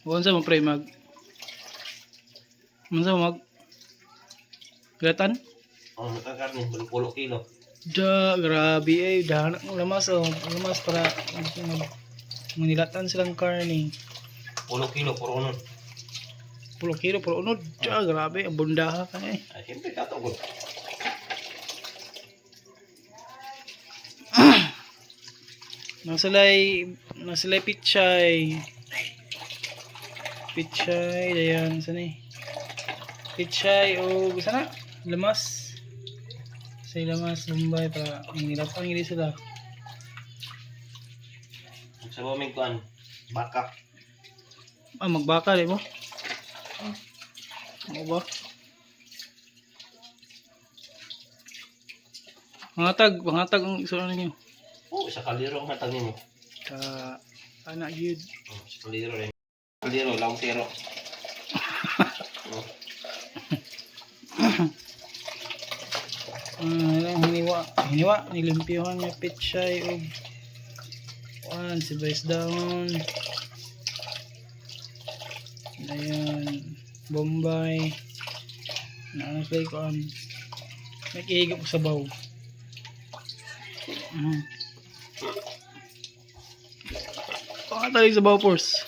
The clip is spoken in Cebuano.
Unsa mo, pre, mag? Unsa mo mag? Gatan? Oh, nakakarni, pulo kilo. Da, grabe eh. Dahan ang lamas oh. Lamas para mag manilatan silang karne. Pulo kilo, puro nun. Pulo kilo, pulo unod. Da, grabe. Ang bundaha ka eh. Ay, siyempre, kato ko. Nasa lay pichay. Pichay, dayan, saan eh? Pichay o sana? Lamas. Sa lamas, Bombay para manilatan gid sila. Sa bumig kuan, baka. Ah, magbaka di mo? Ano ba? Mga tag ang isulan ninyo. Oh, isa kaliro ang hatag nimo. Ka anak gyud. Oh, isa kaliro rin. Kaliro, lawang tiro. Oh, Ah, hiniwa, hiniwa nilimpyuhan niya pichay og kuan si Vice down. Ayan, Bombay. Na ano sila kuan. Nakihigop ko sa baw. Pangatalik sa baw force.